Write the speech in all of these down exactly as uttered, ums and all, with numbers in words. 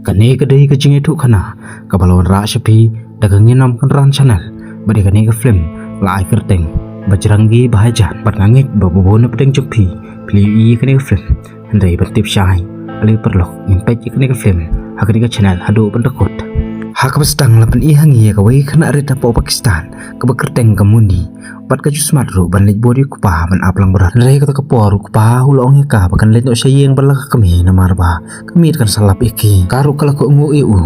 Kane ka dei ka jingïathuhkhana kaba la wanrah sha phi da ka Ngianom Kynran Channel. Bad ïa kane ka film la ai kyrteng Bajrangi Bhaijaan. Bad nga ngeit ba bun na pdeng jong phi phi la ïohi ïa kane ka film. Hynrei ban tip shai, ale paralok, ngin peit ïa kane ka film ha kane ka channel haduh ban da kut. Ha kaba sdang la pyni ha ngi ïa kawei ka khynnah rit hapoh Pakistan kaba kyrteng ka Muni. Bad ka ju smat ruh ban leit bud ïa u kpa ban ap langbrot. Hynrei ha kata ka por u kpa u la ong ïa ka ba kan leit noh sha ïing bad la ka kmie, namar ba ka miet kan sa lap ïa ki. Ka ruh ka la kohnguh ïa u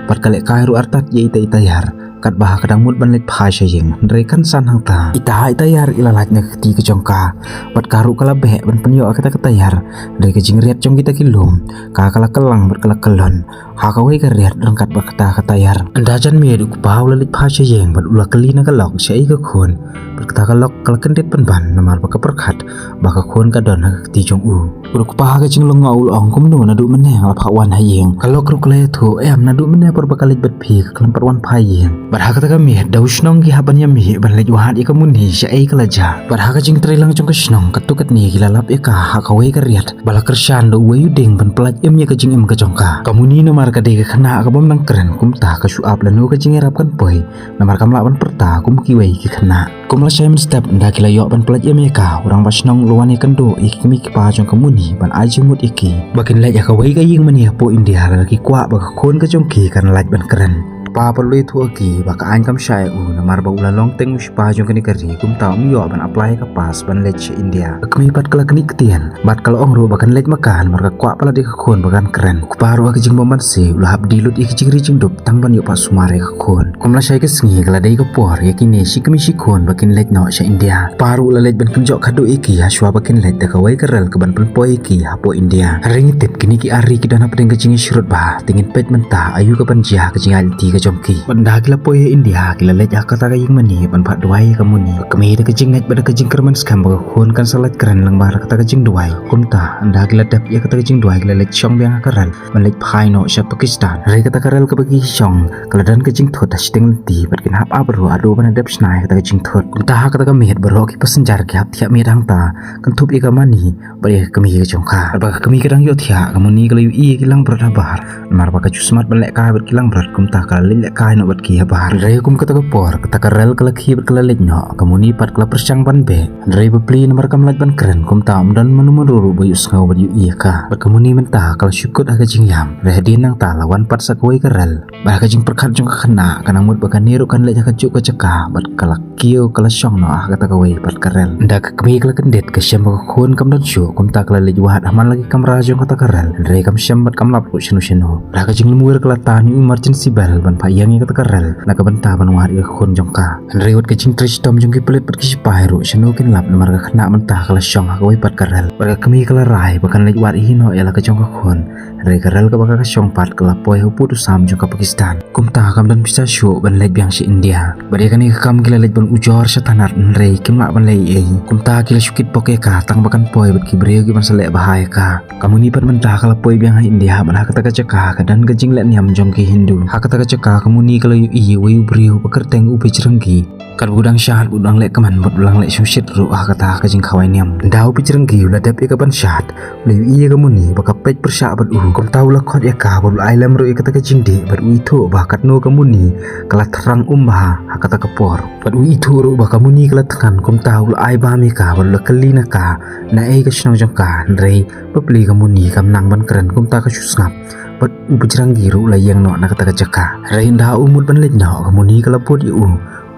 bad ka lehkai ruh artat ïa ita i Tayar, katba ka dang mut ban leit phai sha ïing. Hynrei kan san hangta, ita i Tayar i la lait na ka kti ka jong ka. Bad ka ruh ka la beh ban pynïoh ïa kata ka Tayar. Hynrei ka jingriat jong kita ki lum, ka ka la kyllon bad ka la kyllon ha kawei ka riat ryngkat bad kata ka Tayar. Ynda jan miet u kpa u la leit phai sha ïing bad u la kylli na ka lok shaei ka khun. Bad kata ka lok ka la kyndit pynban, namar ba ka pyrkhat ba ka khun ka don ha ka kti jong u. Bad u kpa ha ka jinglyngngoh u la ong, kumno naduh mynne nga la phah wan ha ïing? Ka lok ruh ka la ïathuh, em, naduh mynne por ba ka leit bad phi ka khlem pat wan phai ïing. Bad ha kata ka miet da u shnong ki hap ban ïamih ban leit wad ïa ka Muni shaei ka la jia. Bad ha ka jingtrei lang jong ka shnong katto katne ki la lap ïa ka ha kawei ka riat ba la kyrshan da uwei u dieng ban pyllait im ïa ka jingim ka jong ka. Ka Muni namar ka dei ka khynnah ka bym nang kren, kumta ka shu ap lano ka jingïarap kan poi, namar kam lah ban pyrta kum kiwei ki khynnah. Kum lashai mynstep ynda ki la ïoh ban pyllait im ïa ka, u rangbah shnong u la wan ïakynduh ïa ki kmie ki kpa jong ka Muni ban ai jingmut ïa ki ba kin leit ha kawei ka ïing mane hapoh India, lada ki kwah ba ka khun ka jong ki kan lait ban kren. Kpa pat u la ïathuh ha ki ba ka aiñ kam shah ïa u, namar ba u la long teng u shipai jong kane ka ri, kumta um ïoh ban apply ka pass ban leit sha India. Ka kmie pat ka la knieh ktien bad ka la ong ruh ba kan leit ma ka, namar ka kwah palat ïa ka khun ba kan kren. U kpa ruh ha ka jingbymmanse u la hap die lut ïa ka jingri jingdup tang ban ïoh phah sumar ïa ka khun. Kum lashai ka sngi ka la dei ka por ïa kine shi kmie shi khun ba kin leit noh sha India. U kpa ruh u la leit ban kynjoh khadduh ïa ki hashwa ba kin leit da kawei ka rel kaban pynpoi ïa ki hapoh India. Hynrei ngi tip kine ki ar ri ki don hapdeng ka jingïasyrut bha, te ngin peit mynta aïu kaban jia ka jingïaid lynti ka jong ki. Bad ynda ki la poi ha India ki la leit ha kata ka ïing mane ban phah duwai ïa ka Muni. Ka kmie da ka jingngeit bad da ka jingkyrmen skhem ba ka khun kan sa lait kren lyngba kata ka jingduwai. Kumta ynda ki la dep ïa kata ka jingduwai ki la leit shong biang ha ka rel ban leit phai noh sha Pakistan. Hynrei kata ka rel kaba ki shong ka la don ka jingthut ha shiteng lynti bad kin hap ap ruh haduh ban da dep shna ïa kata ka jingthut. Kumta ha kata ka miet baroh ki passenger ki hap thiah miet hangta, kan thup ïa ka Muni bad ïa ka kmie ka jong ka. Bad ba ka kmie ka dang ïohthiah, ka Muni ka la ïohi ïa ki langbrot habar, namar ba ka ju smat ban lehkai bad ki langbrot, kumta ka la leit lehkai noh bad ki habar. Hynrei kum kata ka por kata ka rel ka la khie bad ka la leit noh, ka Muni pat ka la pyrshang ban beh. Hynrei bapli namar kam lait ban kren, kumta ym don mano mano ruh ba ïohsngew bad ïohi ïa ka. Bad ka Muni mynta ka la shu kut ha ka jingïam. Hynrei hadien nangta la wan pat sa kawei ka rel. Bad ha ka jingpyrkhat jong ka khynnah, ka nang mut ba kane ruh kan leit ha kajuh ka jaka, bad ka la kiew ka la shong noh ha kata kawei pat ka rel. Ynda ka kmie ka la kyndit ka shem ba ka khun kam don shuh, kumta ka la leit wad ha man la ki kamra jong kata ka rel. Hynrei kam shem bad kam lap ruh shano shano. Bad ha ka jinglyngngoh ka la tan ïa u emergency bell ban phah ïeng ïa kata ka rel na ka bynta ban wad ïa ka khun jong ka. Hynrei wat ka jingtrei shitom jong ki pulit bad ki shipai ruh shano kin lap, namar ka khynnah mynta ka la shong ha kawei pat ka rel. Bad ka kmie ka la rai ba kan leit wad hi noh ïa la ka jong ka khun. Hynrei ka rel kaba ka shong pat ka la poi ha u pud u sam jong ka Pakistan. Kumta kam don pisa shuh ban leit biang sha India. Bad ïa kane ka kam ki la leit ban ujor sha thanat, hynrei kim lah ban leh ei ei. Kumta ki la shu kitbok ïa ka tang ba kan poi bad ki briew kiban sa leh bha ïa ka. Ka Muni pat mynta ka la poi biang ha India, bad ha kata ka jaka ka don ka jingleh niam jong ki Hindu. Ha kata ka jaka ka Muni ka la ïohi ïa uwei u briew ba kyrteng u Bajrangi. Katba u dang shad, u dang leh kmen bad u dang leh shongshit ruh ha kata ka jingkhawai niam. Ynda u Bajrangi u la dep ïa kaban shad, u la ïohi ïa ka Muni ba ka peit pyrshah bad u. Kumta u la khot ïa ka bad u la ai lem ruh ïa kata ka jingdih, bad u ithuh ba katno ka Muni ka la thrang um bha ha kata ka por. Bad u ithuh ruh ba ka Muni ka la thngan, kumta u la ai bam ïa ka bad u la kylli na ka naei ka shnong jong ka. Hynrei bapli ka Muni kam nang ban kren, kumta ka shu sngap. Bad u Bajrangi ruh u la ïeng noh na kata ka jaka. Hynrei ynda u mut ban leit noh, ka Muni ka la bud ïa u.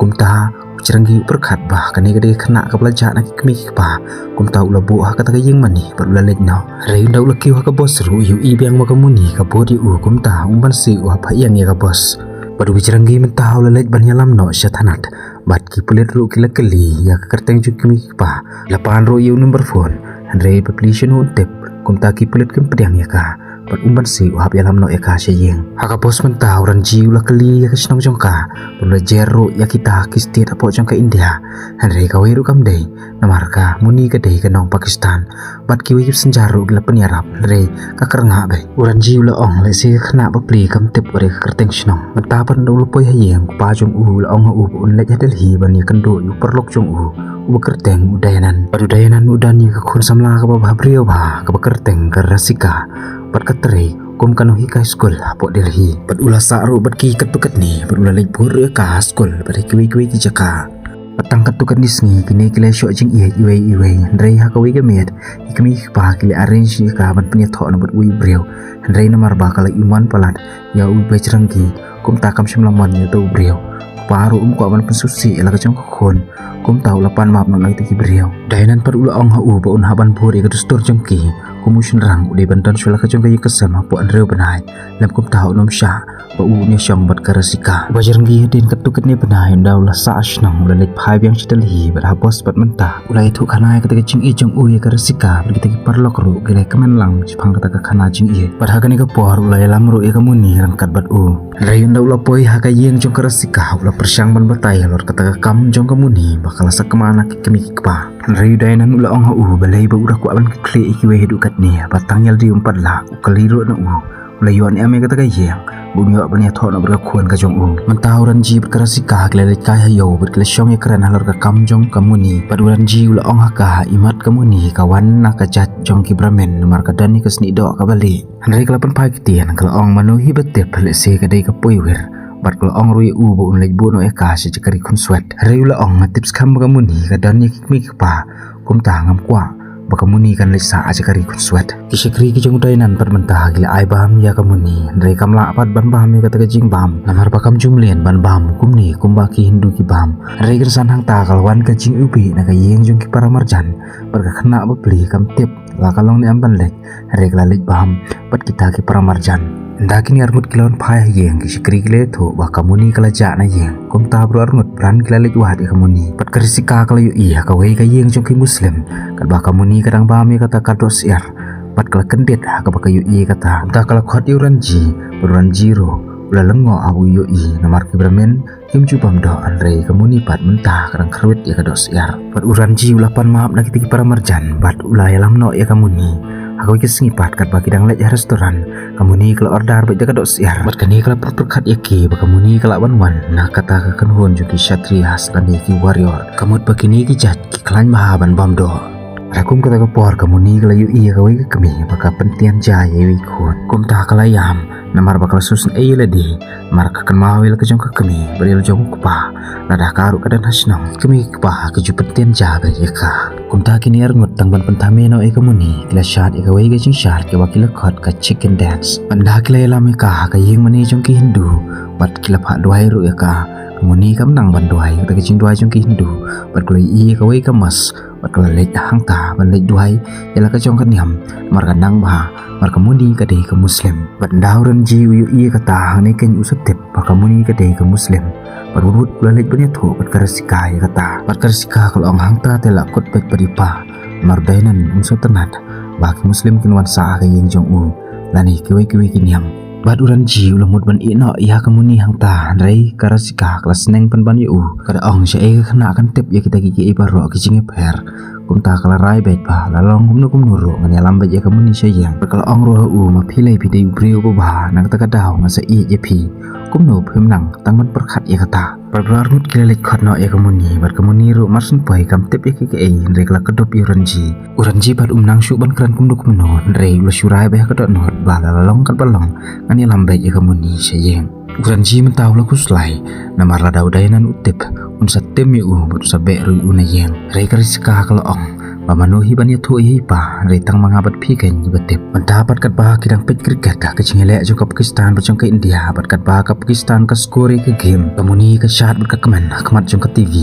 Kumta u Bajrangi u pyrkhat ba kane ka dei ka khynnah kaba la jah na ki kmie ki kpa. Kumta u la buh ha kata ka ïing mane bad u la leit noh. Hynrei ynda u la kiew ha ka bos ruh, u ïohi biang ba ka Muni ka bud ïa u, kumta um banse u hap phah ïeng ïa ka bos. Bad u Bajrangi mynta u la leit ban ïalam noh sha thanat. Bad ki pulit ruh ki la kylli ïa ka kyrteng jong ki kmie ki kpa. La pan ruh ïa u number phone, hynrei bapli shano un tip. Kumta ki pulit kim pdiang ïa ka. Bad um banse u hap ïalam noh ïa ka sha ïing. Ha ka bos mynta u Ranji u la kylli ïa ka shnong jong ka. Bad u la jer ruh ïa kita ki state hapoh jong ka India. Hynrei kawei ruh kam dei, namar ka Muni ka dei ka nong Pakistan. Bad kiwei ki passenger ruh ki la pynïarap, hynrei ka kyrngah beit. U Ranji u la ong, lehse ka khynnah bapli kam tip wat ïa ka kyrteng shnong. Mynta pat ynda u la poi ha ïing, u kpa jong u u la ong ha u ba un leit ha Delhi ban ïakynduh ïa u paralok jong u uba kyrteng u Dayanand. Bad u Dayanand u don ïa ka khun samla kaba bhabriew bha kaba kyrteng ka Rasika. Bad ka trei kum ka Nowhee High School hapoh Delhi. Bad u la sah ruh bad ki katto katne, bad u la leit bud ruh ïa ka ha skul bad ha kiwei kiwei ki jaka. Bad tang katto katne sngi kine ki la ïoh jingïeit iwei iwei, hynrei ha kawei ka miet ki kmie ki kpa ki la arrange ïa ka ban pynïathoh noh bad uwei u briew. Hynrei namar ba ka la ïohi palat ïa u Bajrangi, kumta kam shym la mon ïa uto u briew. U kpa ruh um kwah ban pynsngewsih ïa la ka jong ka khun, kumta u la pan map noh na kita ki briew. Dei nan pat u la ong ha u ba un hap ban bud ïa ka dustur jong ki, kum u shynrang u dei ban don shuwa la ka jong ka ïing ka sem hapoh hynriew bnai. Lem kumta un ym shah ba un ïashong bad ka Rasika. U Bajrangi hadien katto katne bnai, ynda u la sah shnong u la leit phai biang sha Delhi bad ha bos bad mynta u la ïathuhkhana ïa kata ka jingïeit jong u ïa ka Rasika bad kita ki paralok ruh ki la ïakmen lang shaphang kata ka khana jingïeit. Bad ha kane ka por u la ïalam ruh ïa ka Muni ryngkat bad u. Hynrei ynda u la poi ha ka ïing jong ka Rasika, u la pyrshang ban batai halor kata ka kam jong ka Muni ba ka la sakma na ki kmie ki kpa. Hynrei u dei nan u la ong ha u balei ba u da kwah ban kyrkhu ïa kiwei haduh katne, ba tang ïa lade um pat lah, u kylli ruh na u. U la ïoh ne em ïa kata ka ïing ba un ïoh ban ïathoh noh bad ka khun ka jong u. Mynta u Ranji bad ka Rasika ki la leit kai ha ïew bad ki la shong ïakren halor ka kam jong ka Muni. Bad u Ranji u la ong ha ka, imat ka Muni ka wan na ka jait jong ki Brahmin namar ka don ïa ka snieh doh kaba lieh. Hynrei ka la pynphai ktien, ka la ong mano hi ba tip lehse ka dei ka poiwir. Bad ka la ong ruh ïa u ba un leit buh noh ïa ka sha jaka ri khunswet. Hynrei u la ong, nga tip skhem ba ka Muni ka don ïa ki kmie ki kpa, kumta ngam kwah ba ka Muni kan leit sah ha jaka ri khunswet. Ki shakri ki jong u Deinan pat mynta ki la ai bam ïa ka Muni, hynrei kam lah pat ban bam ïa kata ka jingbam namar ba kam ju mlien ban bam kumne kumba ki Hindu ki bam. Hynrei kynsan hangta ka la wan ka jingïohi na ka ïing jong ki para marjan, bad ka khynnah bapli kam tip la ka long ne em ban leit, hynrei ka la leit bam bad kita ki para marjan. Ynda kine arngut ki la wan phai ha ïing, ki shakri ki la ïathuh ba ka Muni ka la jah na ïing. Kumta baroh arngut briew ki la leit wad ïa ka Muni. Bad ka Rasika ka la ïohi ha kawei ka ïing jong ki Muslim, katba ka Muni ka dang bam ïa kata ka dohsyiar. Bad ka la kyndit ha kaba ka ïohi ïa kata. Kumta ka la khot ïa u Ranji, bad u Ranji ruh u la lyngngoh haba u ïohi namar ki Brahmin kim ju bam doh, hynrei ka Muni pat mynta ka dang khyrwit ïa ka dohsyiar. Bad u Ranji u la pan map na kita ki para marjan bad u la ïalam noh ïa ka Muni. Ha kawei ka sngi pat katba ki dang leit ha restaurant, ka Muni ka la order beit da ka dohsyiar. Bad kane ka la pyrkhat ïa ki ba ka Muni ka lah ban wan na kata ka kynhun jong ki Kshatriyas lane ki warrior. Ka mut ba kine ki jait ki khlaiñ bha ban bam doh. Bad ha kum kata ka por ka Muni ka la ïohi ïa kawei ka kmie ba ka pynthiah ja ïa iwei i khun. Kumta ka la ïam namar ba ka la sngewsynei ïa lade, namar ka kynmaw ïa la ka jong ka kmie bad ïa la jong u kpa. Lada ka ruh ka don ha shnong, ki kmie ki kpa ki ju pynthiah ja beit ïa ka. Kumta kine arngut tang ban pynthame noh ïa ka Muni, ki la shad ïa kawei ka jingshad kaba ki la khot ka chicken dance. Bad ynda ki la ïalam ïa ka ha ka ïing mane jong ki Hindu, bad ki la phah duwai ruh ïa ka. Ka Muni kam nang ban duwai kata ka jingduwai jong ki Hindu, bad ka la ïohi ïa kawei ka mosque, bad ka la leit hangta ban leit duwai ïa la ka jong ka niam, namar ka nang bha, namar ka Muni ka dei ka Muslim. Bad ynda u Ranji u ïohi ïa kata, hangne keiñ u sa tip ba ka Muni ka dei ka Muslim. Bad wut wut u la leit ban ïathuh bad ka Rasika ïa kata. Bad ka Rasika ka la ong, hangta te lah kut beit bad i pa, namar u Deinan um sngewtynnat ba ki Muslim kin wan sah ha ka ïing jong u lane kiwei kiwei ki niam. Bad u Ranji u la mut ban ïeh noh ïa ka Muni hangta, hynrei ka Rasika ka la sneng pynban ïa u. Ka da ong, shaei ka khynnah kan tip ïa kita kiei kiei baroh ki jingïapher. Kumta ka la rai beit ba la long kumno kumno ruh ngan ïalam beit ïa ka Muni sha ïing. Bad ka la ong ruh ha u, ma phi lei phi dei u briew uba bha, na kata ka daw nga sa ïeit ïa phi. Kumno phim nang tang ban pyrkhat ïa kata. Bad baroh arngut ki la leit khot noh ïa ka Muni, bad ka Muni ruh mar syn poi kam tip ïa kiei kiei, hynrei ka la kdup ïa u Ranji. U Ranji pat um nang shuh ban kren kumno kumno, hynrei u la shu rai beit ha ka dohnud ba la long katba long, ngan ïalam beit ïa ka Muni sha ïing. U Ranji mynta u la khuslai, namar lada u Deinan u tip, un sa tim ïa u bad un sa beh ruh ïa u na ïing. Hynrei ka Rasika ka la ong ba mano hi ban ïathuh ïa i pa, hynrei tang ma nga bad phi keiñ kiba tip. Mynta pat katba ki dang peit cricket ha ka jingïaleh jong ka Pakistan bad jong ka India, bad katba ka Pakistan ka score ïa ka game, ka Muni ka shad bad ka kmen ha khmat jong ka T V.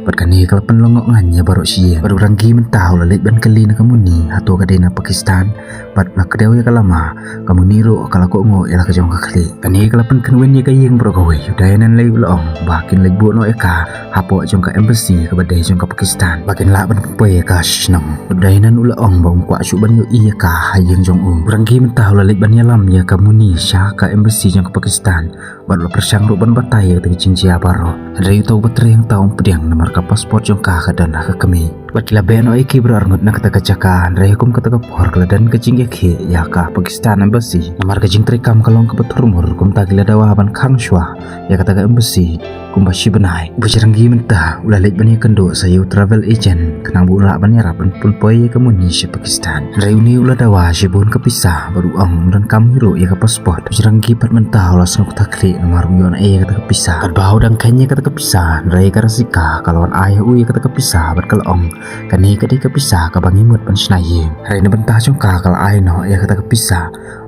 Bad kane ka la pynlyngngoh ngan ïa baroh shi ïing. Bad u Ranji mynta u la leit ban kylli na ka Muni hato ka dei na Pakistan. Bad u la kdew ïa ka lama, ka Muni ruh ka la kohnguh ïa la ka jong ka khlieh. Kane ka la pynkynwin ïa ka ïing baroh kawei. U Deinan lei u la ong ba kin leit buh noh ïa ka hapoh jong ka embassy kaba dei jong ka Pakistan, ba kin lah ban pynpoi ïa ka sha shnong. U Deinan u la ong ba um kwah shuh ban ïohi ïa ka ha ïing jong u. U Ranji mynta u la leit ban ïalam ïa ka Muni sha ka embassy jong ka Pakistan. Bad u la pyrshang ruh ban batai ïa kata ka jingjia baroh. Hynrei uta uba trei hangta um pdiang namar ka passport jong ka ka don ha ka kmie. Bad ki la beh noh ïa ki baroh arngut na kata ka jaka, hynrei ha kum kata ka por ka la don ka jingïakhih ïa ka Pakistan embassy. Namar ka jingtrei kam ka long kaba thurmur, kumta ki la dawa ban khang shuwa ïa kata ka embassy. Ba shi bnai u Bajrangi mynta u la leit ban ïakynduh sa ïa u travel agent khnang ba u lah ban ïarap ban pynpoi ïa ka Moni sha Pakistan. Hynrei une u la dawa shibun ka pisa bad u ong un donkam hi ruh ïa ka passport. U Bajrangi pat mynta u la sngewthuh khlieh namar u ïoh na ei ïa kata ka pisa. Katba u dang kheiñ ïa kata ka pisa, hynrei ka Rasika ka la wan ai ha u ïa kata ka pisa bad ka la ong, kane ka dei ka pisa kaba ngi mut ban shna ïing. Hynrei na bynta jong ka ka la ai noh ïa kata ka pisa.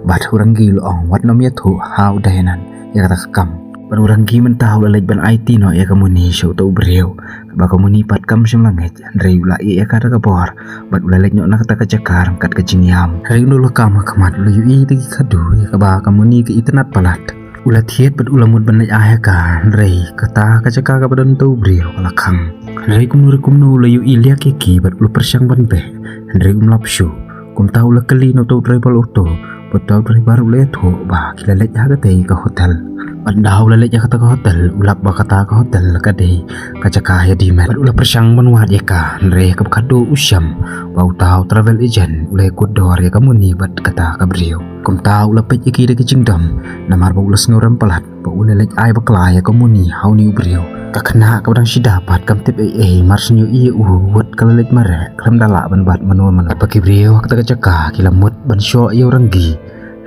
Bad u Rangi u la ong, wat nym ïathuh ha u Dayanan ïa kata ka kam. Bad u Rangi mynta u la leit ban aiti noh ïa ka Moni sha uta u briew. Katba ka Moni pat kam shym la ngeit, hynrei u la ïeh ïa kata ka bor bad u la leit noh na kata ka jaka ryngkat ka jingïam. Hynrei ynda u la kam ha khmat u la ïohi ïa ki khadduh ïa kaba ka Moni ka itynnad palat. U la thied bad u la mut ban leit ai ha ka, hynrei kata ka jaka kaba don uta u briew ka la khang. Hynrei kumno re kumno u la ïohi liak ïa ki bad u la pyrshang ban beh, hynrei um lap shuh. Kumta u la kylli na uta u driver auto bad uta u driver u la ïathuh ba ki la leit ha katei ka hotel. Bad ynda u la leit ha kata ka hotel u lap ba kata ka hotel ka dei ka jaka ïa Dimet. Bad u la pyrshang ban wad ïa ka, hynrei kaba khadduh u shem ba uta u travel agent u la ïakut dor ïa ka Moni bad kata ka briew. Kumta u la peit ïa ki da ka jingdom namar ba u la sngewrem palat ba u la leit ai bakla ïa ka Moni ha une u briew. Ka khynnah kaba dang shida pat kam tip ei ei, mar shu ïohi ïa u, wat ka la leit mareh khlem da lah ban bat mano mano. Ba ki briew ha kata ka jaka ki la mut ban shoh ïa u Rangi.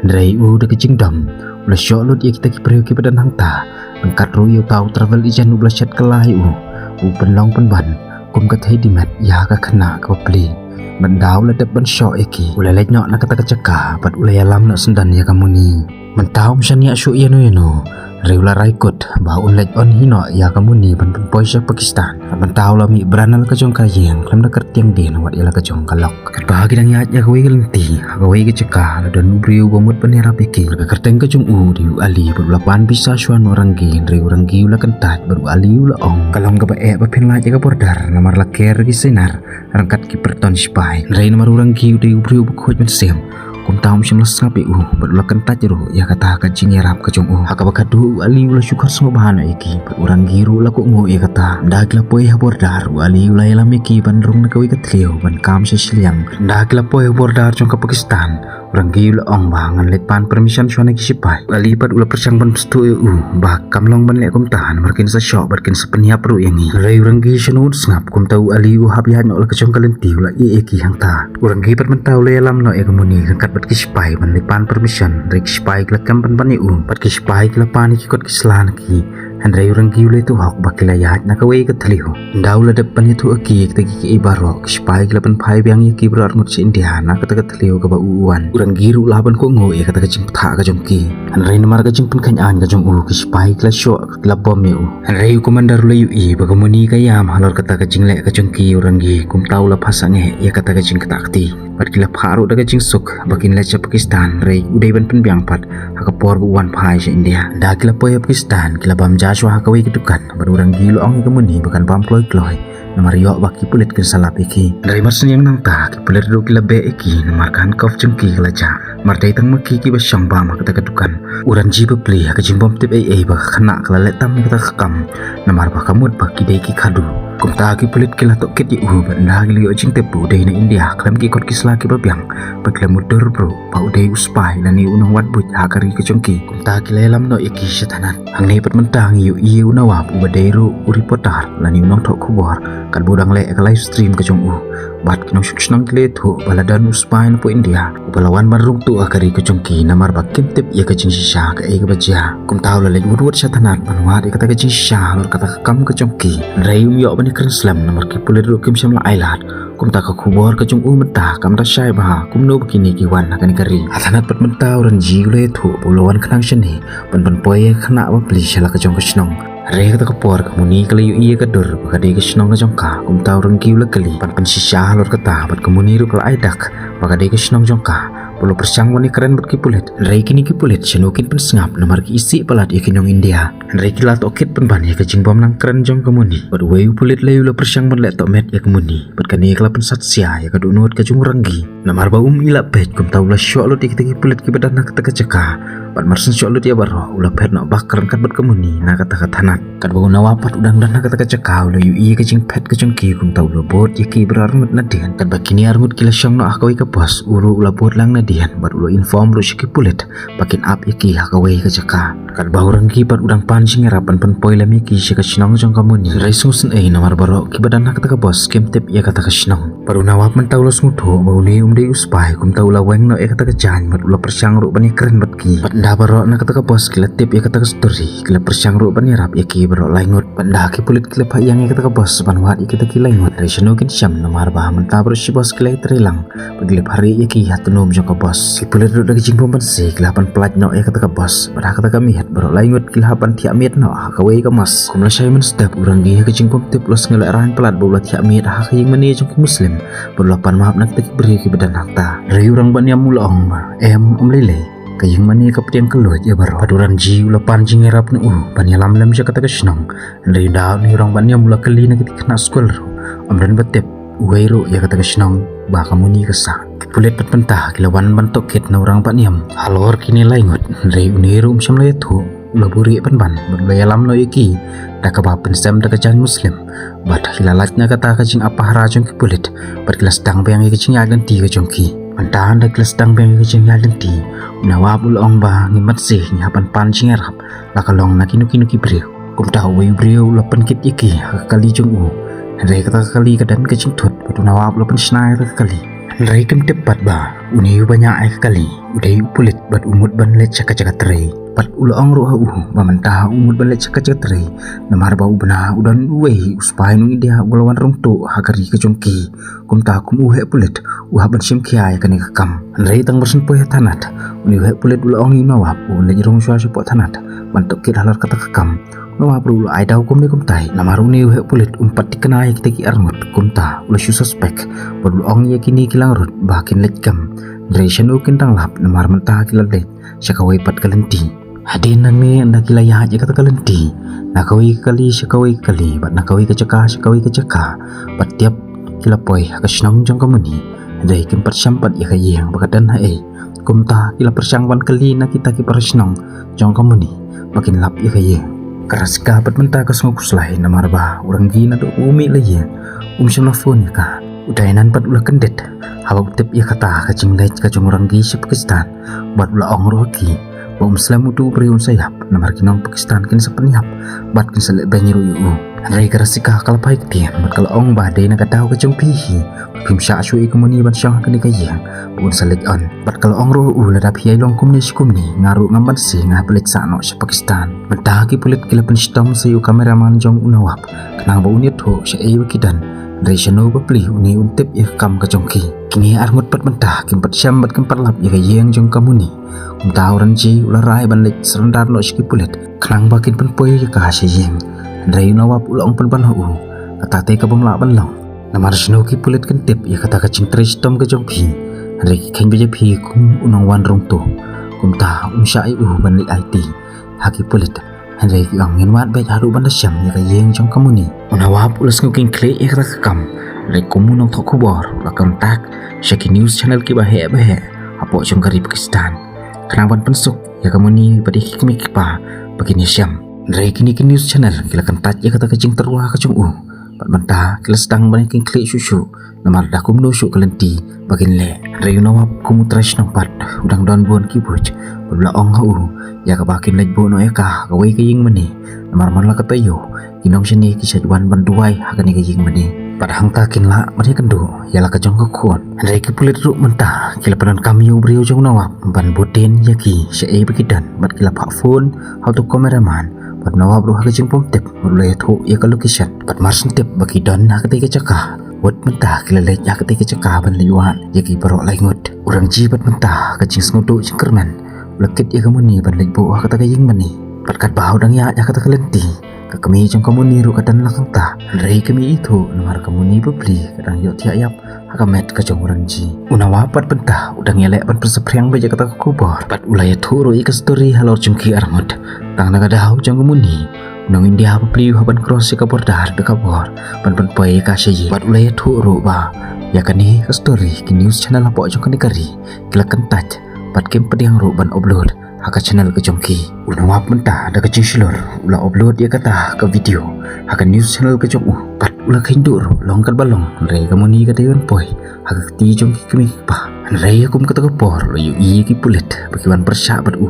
Hynrei u da ka jingdom u la shoh lut ïa kita ki briew kiba don hangta, ryngkat ruh ïa uta u travel agent uba la shet kylla ïa u, u pynlong pynban kum ka thei Dimet ïa ka khynnah kaba pli. Bad ynda u la dep ban shoh ïa ki u la leit noh na kata ka jaka bad u la ïalam noh syndon ïa ka Moni. Mynta um shaniah shuh ïano ïano, hynrei u la rai kut ba un leit on hi noh ïa ka Moni ban pynpoi sha Pakistan. Bad mynta u la mih bran na la ka jong ka ïing khlem da kyrtiang dien wat ïa la ka jong ka lok. Katba ki dang ïaid ïa kawei ka lynti ha kawei ka jaka la don u briew ba mut ban ïarap ïa ki. Ka kyrteng ka jong u dei u Ali bad u la pan pisa shuwa na u Rangi, hynrei u Rangi u la kyntait bad u Ali u la ong, ka long kaba eh ba phin lait ïa ka border namar la ker ki sainar ryngkat ki pyrton shipai. Hynrei namar u Rangi u dei u briew ba khuid mynsiem, kumta um shym la sngap ïa u bad u la kyntait ruh ïa kata ka jingïarap ka jong u. Ha kaba khadduh u Ali u la shu khot sngewbha noh ïa ki bad u Rangi ruh u la kohnguh ïa kata. Ynda ki la poi ha border u Ali u la ïalam ïa ki ban rung na kawei ka thliew ban kam sha shiliang. Ynda ki la poi ha border jong ka Pakistan u Rangi u la ong ba ngan leit pan permission shuwa na ki shipai. U Ali pat u la pyrshang ban pynstad ïa u ba kam long ban leh kumta namar kin sa shoh bad kin sa pynïap ruh ïa ngi. Hynrei u Rangi shano un sngap, kumta u Ali u hap ïaid noh la ka jong ka lynti u la ïeh ïa ki hangta. U Rangi pat mynta u la ïalam noh ïa ka Moni ryngkat bad ki shipai ban leit pan permission, hynrei ki shipai ki la kem pynban ïa u bad ki shipai ki la pan ïa ki kot ki sla na ki. Hynrei u Rangi u la ïathuh hok ba ki la ïaid na kawei ka thliew. Ynda u la dep ban ïathuh ïa ki ïa kita kiei kiei baroh ki shipai ki la pynphai biang ïa ki baroh arngut sha India na kata ka thliew kaba u wan. U Rangi ruh u la ban kohnguh ïa kata ka jingpynthah ka jong ki. Hynrei namar ka jingpynkheiñ aiñ ka jong u ki shipai ki la shoh ki la bom ïa u. Hynrei u commander u la ïohi ba ka Moni ka ïam halor kata ka jingleh ka jong ki ïa u Rangi, kumta u la phah sangeh ïa kata ka jingktah kti. Bad ki la phah ruh da ka jingsuk ba kin leit sha Pakistan, hynrei u dei ban pynbiang pat ha ka por ba u wan phai sha India. Ynda ki la poi ha Pakistan ki la bam ja shuwa ha kawei ka dukan bad u Rangi u la ong ïa ka Moni ba kan bam kloi kloi namar ïoh ba ki pulit kin sa lap ïa ki. Hynrei mar shu ïeng nangta ki pulit ruh ki la beh ïa ki namar ka handcuff jong ki ka la jah. Mar dei tang ma ki kiba shong bam ha kata ka dukan. U Rangi ba pli ha ka jingbym tip ei ei ba ka khynnah ka la leh tam ïa kata ka kam namar ba ka mut ba ki dei ki khadduh. Kumta ki pulit ki la tohkit ïa u bad ynda ki la ïoh jingtip ba u dei na India khlem ki kot ki sla kiba biang bad ki la mutdur ruh ba u dei u spy lane u nongwad buit ha ka ri ka jong ki. Kumta ki la ïalam noh ïa ki sha thanat. Hangne pat mynta ngi ïohi ïa u Nawab uba dei ruh u reporter lane u nongthoh khubor katba u dang leh ka live stream ka jong u. Bad ki nongshong shnong ki la ïathuh ba la don u spy napoh India uba la wan ban rung tuh ha ka ri ka jong ki namar ba kim tip ïa ka jingshisha kaei kaba jia. Kumta u la leit wut wut sha thanat ban wad ïa kata ka jingshisha halor kata ka kam ka jong ki. Hynrei um ïoh ban ïakren slem namar ki pulit ruh kim shym la ailad. Kumta ka khubor ka jong u mynta kam da shai bha kumno ba kine ki wan ha kane ka ri. Ha thanat pat mynta u Rangi u la ïathuh ba u la wan khnang shane ban pynpoi ïa ka khynnah ba pli sha la ka jong ka shnong. Hynrei ha kata ka por ka Moni ka la ïohi ïa ka dur ba ka dei ka shnong ka jong ka. Kumta u Rangi u la kylli ban pynshisha halor kata bad ka Moni ruh ka la ai dak ba ka dei ka shnong jong ka. Ba u la pyrshang ban ïakren bad ki pulit, hynrei kine ki pulit shano kin pynsngap namar ki isih palat ïa ki nong India. Hynrei ki la tohkit pynban ïa ka jingbym nang kren jong ka Moni. Bad uwei u pulit lei u la pyrshang ban leh tohmet ïa ka Moni bad kane ka la pynsat sia ïa ka dohnud ka jong u Rangi. Namar ba um i la peit kumta u la shoh lut ïa kita ki pulit kiba don ha kata ka jaka. Bad mar shu shoh lut ïa baroh u la phet noh bak ryngkat bad ka Moni na kata ka thanat. Katba u Nawab pat u dang don ha kata ka jaka u la ïohi ïa ka jingphet ka jong ki kumta u la bud ïa ki baroh arngut nadien. Katba kine arngut ki la shong noh ha kawei ka post u ruh u la bud lang nadien bad u la inform ruh sha ki pulit ba kin ap ïa ki ha kawei ka jaka. Katba u Rangi pat u dang pan jingïarap ban pynpoi lem ïa ki sha ka shnong jong ka Muni. Hynrei sngewsynei namar baroh kiba don ha kata ka bos kim tip ïa kata ka shnong. Bad u Nawab mynta u la sngewthuh ba une um dei u spy, kumta u la weng noh ïa kata ka jaiñ bad u la pyrshang ruh ban ïakren bad ki. Bad ynda baroh na kata ka bos ki la tip ïa kata ka story, ki la pyrshang ruh ban ïarap ïa ki baroh lai ngut. Bad ynda ki pulit ki la phah ïeng ïa kata ka bos ban wad ïa kita ki lai ngut, hynrei shano kin shem namar ba mynta baroh shi bos ki la ïatrei lang bad ki la phah rieh ïa ki ha tnum jong ka bos. Ki pulit ruh da ka jingbym banse ki la hap ban pyllait noh ïa kata ka bos. Bad ha kata ka miet baroh lai ngut ki la hap ban thiah miet noh ha kawei ka mosque. Kum lashai mynstep u Rangi ha ka jingbymtip u la sngewlehraiñ palat ba u la thiah miet ha ka ïingmane jong ki Muslim bad u la pan map na kita ki briew kiba don hangta. Hynrei u Rangbah Niam u la ong ba em, ym lei lei, ka ïingmane ka pdiang kylluid ïa baroh. Bad u Ranji u la pan jingïarap na u ban ïalam lem sha kata ka shnong. Hynrei ynda une u Rangbah Niam u la kylli na kita ki khynnah skul ruh, ym don ba tip uwei ruh ïa kata ka shnong ba ka Muni ka sah. Ki pulit pat mynta ki la wan ban tohkit na u Rangbah Niam halor kine lai ngut, hynrei une ruh um shym la ïathuh. U la buh rieh pynban bad u la ïalam noh ïa ki da kaba pynsem da ka jaiñ Muslim. Bad ki la lait na kata ka jingïapahara jong ki pulit bad ki la sdang biang ïa ka jingïaid lynti ka jong ki. Mynta ynda ki la sdang biang ïa ka jingïaid lynti, u Nawab u la ong ba ngim banse, ngi hap ban pan jingïarap la ka long na kino kino ki briew. Kumta uwei u briew u la pynkit ïa ki ha ka kali jong u. Hynrei kata ka kali ka don ka jingthut bad u Nawab u la pynshna ïa ka kali. Hynrei kim tip pat ba une uba ñiah ïa ka kali u dei u pulit bad u mut ban leit sha ka jaka trei. Bad u la ong ruh ha u ba mynta u mut ban leit sha ka jaka trei namar ba u bna u don uwei u spy nong India uba la wan rung tuh ha ka ri ka jong ki. Kumta kum u heh pulit u hap ban shim khia ïa kane ka kam. Hynrei tang ba shu poi ha thanat, une u heh pulit u la ong ïa u Nawab ba un leit rung shuwa shapoh thanat ban tohkit halor kata ka kam. U Nawab ruh u la ai daw kumne kumtai namar une u heh pulit um pat thikna ïa kita ki arngut. Kumta u la shu suspek bad u la ong ïa kine ki langrut ba kin leit kem. Hynrei shano kin dang lap namar mynta ki la leit sha kawei pat ka lynti. Hadien nangne ynda ki la ïaid ïa kata ka lynti na kawei ka kali sha kawei ka kali bad na kawei ka jaka sha kawei ka jaka, bad tiap ki la poi ha ka shnong jong ka Muni. Hynrei kim pat shem pat ïa ka ïing ba ka don haei. Kumta ki la pyrshang ban kylli na kita ki para shnong jong ka Muni ba kin lap ïa ka ïing. Ka Rasika pat mynta ka sngew khuslai namar ba u Rangi naduh u mih la ïing um shym la phone ïa ka. U Dainan pat u la kyndit haba u tip ïa kata ka jingleit ka jong u Rangi sha Pakistan. Bad u la ong ruh ha ki ba um slem uto u briew un sa ïap namar ki nong Pakistan kin sa pynïap bad kin sa leh beiñ ruh ïa u. Hynrei ka Rasika ka la phai ktien bad ka la ong ba dei na ka daw ka jong phi hi phim shah shuh ïa ka Muni ban shong ha kane ka ïing ba un sa leit on. Bad ka la ong ruh ha u lada phi ïai long kumne shi kumne nga ruh ngam banse, nga hap leit sah noh sha Pakistan. Mynta ki pulit ki la pynshitom sa ïa u cameraman jong u Nawab khnang ba un ïathuh shaei ba ki don. Hynrei shano ba plie une um tip ïa ka kam ka jong ki. Kine arngut pat mynta kim pat shem bad kim pat lap ïa ka ïing jong ka Muni. Kumta u Ranji u la rai ban leit surrender noh sha ki pulit khnang ba kin pynpoi ïa ka sha ïing. Hynrei u Nawab u la ong pynban ha u, kata te ka bym lah ban long. Namar shano ki pulit kin tip ïa kata ka jingtrei shitom ka jong phi? Hynrei ki kheiñ beit ïa phi kum u nongwan rung tuh. Kumta um shah ïa u ban leit aiti ha ki pulit. Hynrei ki ong ngin wad beit haduh ban da shem ïa ka ïing jong ka Muni. U Nawab u la sngew kynkhlieh ïa kata ka kam. Hynrei kum u nongthoh khubor u la contact sha ki news channel kiba heh ba heh hapoh jong ka ri Pakistan khnang ban pynsuk ïa ka Muni bad ïa ki kmie ki kpa ba kin ïashem. Hynrei kine ki news channel ki la kyntait ïa kata ka jingtyrwa ka jong u. Bad mynta ki la sdang ban ïa kynkhlieh shuh shuh namar da kumno shuh ka lynti ba kin leh. Hynrei u Nawab kum u trai shnong pat u dang don bun ki buit bad u la ong ha u ïa kaba kin leit buh noh ïa ka ha kawei ka ïingmane. Namar man la ka taïew ki nongshane ki shait wan ban duwai ha kane ka ïingmane. Bad hangta kin lah ban ïakynduh ïa la ka jong ka khun. Hynrei ki pulit ruh mynta ki la pyndonkam ïa u briew jong u Nawab ban bud dien ïa ki shaei ba ki don bad ki la phah phone ha uto u cameraman. Bad u Nawab ruh ha ka jingbymtip bad u la ïathuh ïa ka location. Bad mar shen tip ba ki don ha katei ka jaka, bad mynta ki la leit ha katei ka jaka ban leit wad ïa ki baroh lai ngut. U Ranji bad mynta ka jingsngewduh jingkyrmen u la kit ïa ka Muni ban leit buh ha kata ka ïingmane. Bad katba u dang ïaid ha kata ka lynti, ka kmie jong ka Muni ruh ka don lang hangta. Hynrei ka mih ithuh namar ka Muni bapli ka dang ïohthiah ïap ha ka met ka jong u Ranji. U Nawab pat mynta u dang ïaleh ban pynsaphriang beit ïa kata ka khubor bad u la ïathuh ruh ïa ka story halor jong ki arngut. Tang na ka daw jong ka Muni, u nong India bapli u hap ban cross ïa ka border da ka bor ban pynpoi ïa ka sha ïing. Bad u la ïathuh ruh ba ïa kane ka story ki news channel hapoh jong kane ka ri ki la kyntait bad kim pdiang ruh ban upload ha ka channel ka jong ki. U Nawab mynta da ka jingshlur u la upload ïa kata ka video ha ka news channel ka jong u. Bad u la kheiñ duh ruh long katba long, hynrei ka Muni ka dei ban poi ha ka kti jong ki kmie ki kpa. Hynrei ha kum kata ka por u la ïohi ïa ki pulit ba ki wan pyrshah bad u.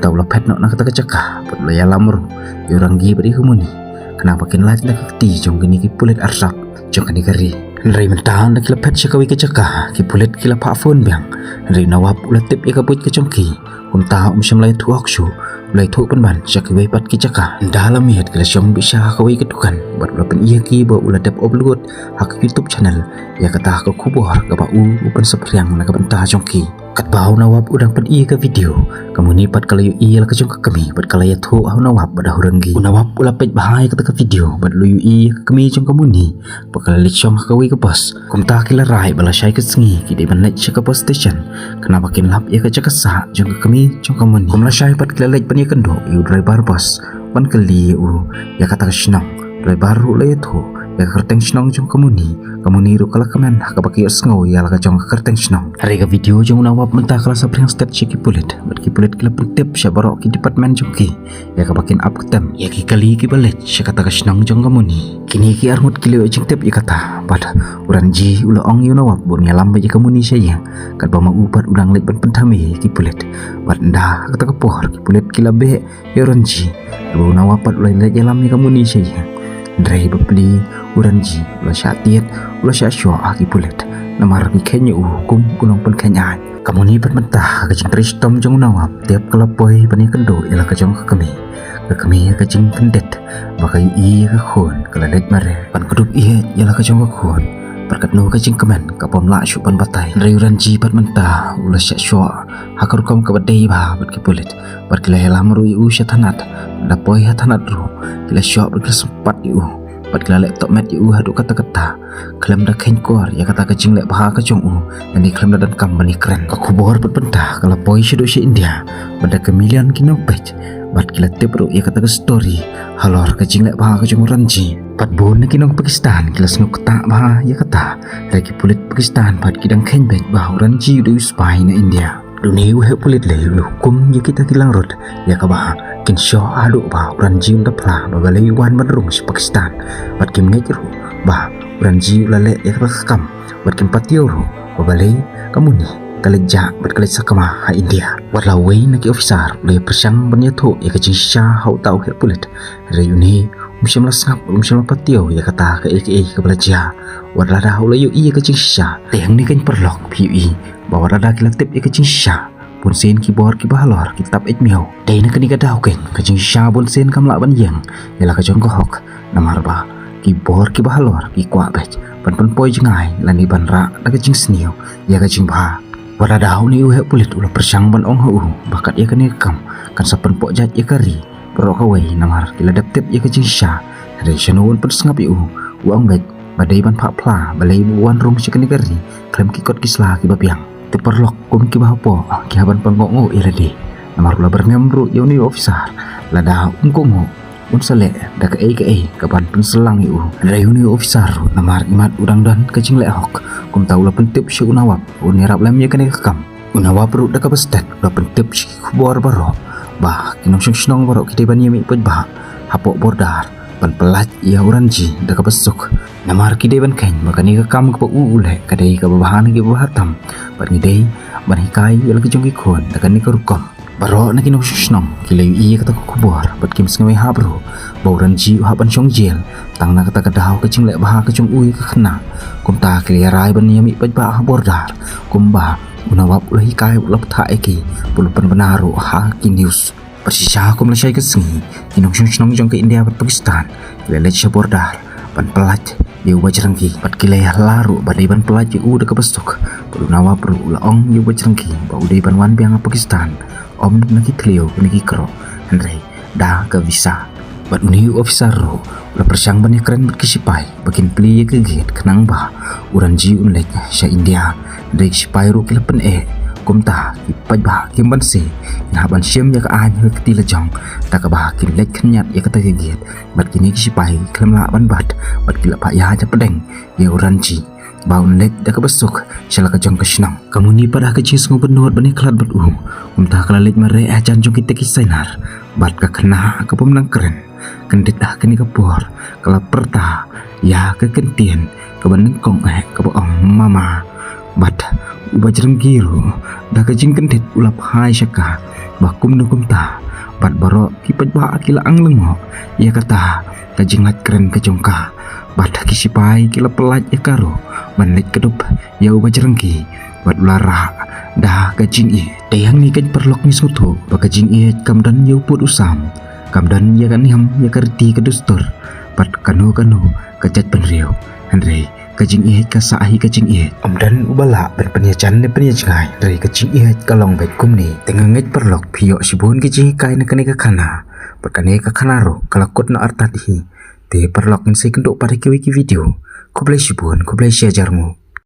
Kumta u la phet noh na kata ka jaka bad u la ïalam ruh ïa u Rangi bad ïa ka Muni, khnang ba kin lait na ka kti jong kine ki pulit arsap jong kane ka ri. Hynrei mynta ynda ki la phet sha kawei ka jaka, ki pulit ki la phah phone biang. Hynrei u Nawab u la tip ïa ka buit ka jong ki. Kumta um shym la ïathuh hok shuh, u la ïathuh pynban sha kiwei pat ki jaka. Ynda la miet ki la shong beit sha kawei ka dukan bad u la pyni ïa ki ba u la dep upload ha ka YouTube channel ïa kata ka khubor kaba u u pynsaphriang na ka bynta jong ki. Katba u Nawab u dang pyni ïa ka video, ka Muni pat ka la ïohi ïa la ka jong ka kmie bad ka la ïathuh ha u Nawab bad ha u Rangi. U Nawab u la peit bha ïa kata ka video bad u la ïohi ïa ka kmie jong ka Muni ba ka la leit shong ha kawei ka bus. Kumta ki la rai ba lashai ka sngi ki dei ban leit sha ka bus station, khnang ba kin lap ïa ka jaka sah jong ka kmie jong ka Muni. Kum lashai pat ki la leit ban ïakynduh ïa u driver bus ban kylli ïa u ïa kata ka shnong. Driver ruh u la ïathuh ïa ka kyrteng shnong jong ka Muni. Ka Muni ruh ka la kmen ha kaba ka ïohsngew ïa la ka jong ka kyrteng shnong. Hynrei ka video jong u Nawab mynta ka la saphriang stet sha ki pulit bad ki pulit ki la pyntip sha baroh ki department jong ki ïa kaba kin ap ktem ïa ki kali kiba leit sha kata ka shnong jong ka Muni. Kine ki arngut ki la ïoh jingtip ïa kata bad u Ranji u la ong ïa u Nawab ba un ïalam beit ïa ka Muni sha ïing, katba ma u pat u dang leit ban pynthame ïa ki pulit. Bad ynda ha kata ka por ki pulit ki la beh ïa u Ranji, bad u Nawab pat u la leit ïalam ïa ka Muni sha ïing. Hynrei bapli u Ranji u la shah tied, u la shah shoh ha ki pulit namar ki kheiñ ïa u kum u nongpynkheiñ aiñ. Ka Muni pat mynta ha ka jingtrei shitom jong u Nawab tep ka la poi ban ïakynduh ïa la ka jong ka kmie. Ka kmie ha ka jingkyndit ba ka ïohi ïa ka khun ka la leit mareh ban kdup ïeit ïa la ka jong ka khun. Bad katno ka jingkmen ka bym lah shuh ban batai. Hynrei u Ranji pat mynta u la shah shoh ha ka rukom kaba dei bha bad ki pulit. Bad ki la ïalam ruh ïa u sha thanat. Ynda poi ha thanat ruh ki la shoh bad ki la sympat ïa u bad ki la leh tohmet ïa u haduh katta katta, khlem da kheiñ kor ïa kata ka jingleh bha ka jong u, lane khlem da donkam ban ïakren. Ka khubor bad bynta ka la poi shaduh sha India bad da ka million ki nongpeit bad ki la tip ruh ïa kata ka story halor ka jingleh bha ka jong u Ranji. Bad bun na ki nong Pakistan ki la sngewkta bha ïa kata, hynrei ki pulit Pakistan pat ki dang kheiñ beit ba u Ranji u dei u spy na India. Une u heh pulit lei u la hukum ïa kita ki langrut ïa kaba kin shoh haduh ba u Ranji un da phla ba balei u wan ban rung sha Pakistan. Bad kim ngeit ruh ba u Ranji u la leh ïa kata ka kam, bad kim patiaw ruh ba balei ka Muni ka leit jah bad ka leit sakma ha India. Wat la uwei na ki officer u la ïa pyrshang ban ïathuh ïa ka jingshisha ha uta u heh pulit, hynrei une um shym la sngap, um shym la patiaw ïa kata kaei kaei kaba la jia. Wat lada u la ïohi ïa ka jingshisha. Te hangne keiñ paralok phi ïohi ba wat lada ki la tip ïa ka jingshisha, bunsien ki bor kiba halor ki tap eit miaw. Dei na kane ka daw keiñ ka jingshisha bunsien kam lah ban ïeng ïa la ka jong ka hok, namar ba ki bor kiba halor ki kwah beit ban pynpoi jngai lane ban rah da ka jingsniew ïa ka jingbha. Wat lada une u heh pulit u la pyrshang ban ong ha u ba kat ïa kane ka kam kan sa pynpoh jait ïa ka ri baroh kawei namar ki la dep tip ïa ka jingshisha. Hynrei shano un pynsngap ïa u, u ong beit ba dei ban phah phla balei ba u wan rung sha kane ka ri khlem ki kot ki sla kiba biang. Te paralok, kum kiba hapoh ki hap ban pynkohnguh ïa lade, namar u la byrngem ruh ïa une u officer, lada um kohnguh un sa leh da kaei kaei kaban pynsaphriang ïa u. Hynrei une u officer ruh namar imat u dang don ka jingleh hok, kumta u la pyntip sha u Nawab un ïarap lem ïa kane ka kam. U Nawab ruh da kaba stet u la pyntip sha ki khubor baroh ba ki nongshong shnong baroh ki dei ban ïamih paidbah hapoh border ban pyllait ïa u Ranji da kaba suk. Namar ki dei ban kheiñ ba kane ka kam kaba u u leh ka dei kaba bha na kiba bha tam, bad ngi dei ban hikai ïa la ki jong ki khun da kane ka rukom. Baroh na ki nongshong shnong ki la ïohi ïa kata ka khubor bad kim sngewhap ruh ba u Ranji u hap ban shong jel tang na kata ka daw ka jingleh bha ka jong u ïa ka khynnah. Kumta ki la ïarai ban ïamih paidbah ha border, kumba u Nawab u la hikai, u la pynthah ïa ki, u la pynbna ruh ha ki news. Bad shisha kum lashai ka sngi ki nongshong shnong jong ka India bad Pakistan ki la leit sha border ban pyllait ïa u Bajrangi, bad ki la ïalam ruh ba dei ban pyllait ïa u da kaba suk. Bad u Nawab ruh u la ong ïa u Bajrangi ba u dei ban wan biang ha Pakistan, ym na ki thliew, na ki kyrpang, hynrei da ka visa. Bad une u officer ruh u la pyrshang ban ïakren bad ki shipai ba kin plie ïa ka gate khnang ba u Ranji un leit sha India. Hynrei ki shipai ruh ki la pyneh, kumta ki paidbah kim banse, kin hap ban shim ïa ka aiñ ha ka kti la jong da kaba kin leit khynñiat ïa kata ka gate. Bad kine ki shipai khlem lah ban bat, bad ki la phah ïa japdeng ïa u Ranji ba un leit da kaba suk sha la ka jong ka shnong. Ka Muni pat ha ka jingsngewbynnud ban ïakhlad bad u, kumta ka la leit mareh hajan jong kita ki sainar bad ka khynnah ka bym nang kren. Kyndit ha kane ka por ka la pyrta ïa ka kyntien kaba nyngkong eh kaba ong mama. Bad u Bajrangi ruh da ka jingkyndit u la phai sha ka, ba kumno kumta bad baroh ki paidbah ki la ang lyngngoh ïa kata ka jinglait kren ka jong ka. Bad ki sipai ki la pyllait ïa ka ruh ban leit kdup ïa u Bajrangki bad u la rah da ka jingïeit. Te hangne ko paralok ngi sngewthuh ba ka jingïeit kam don ïa u pud u sam, kam don ïa ka niam ïa ka riti ka dustur bad kano kano ka jaitbynriew. Hynrei ka jingïeit ka sah hi ka jingïeit. Ym don uba lah ban pynïajan ne pynïajngai, hynrei ka jingïeit ka long beit kumne. Te nga ngeit paralok phi ïoh shibun ki jinghikai na kane ka khana bad kane ka khana ruh ka la kut noh artat hi. Te paralok ngin sa ïakynduh pat ha kiwei ki video. Khublei shibun, khublei shihajar nguh.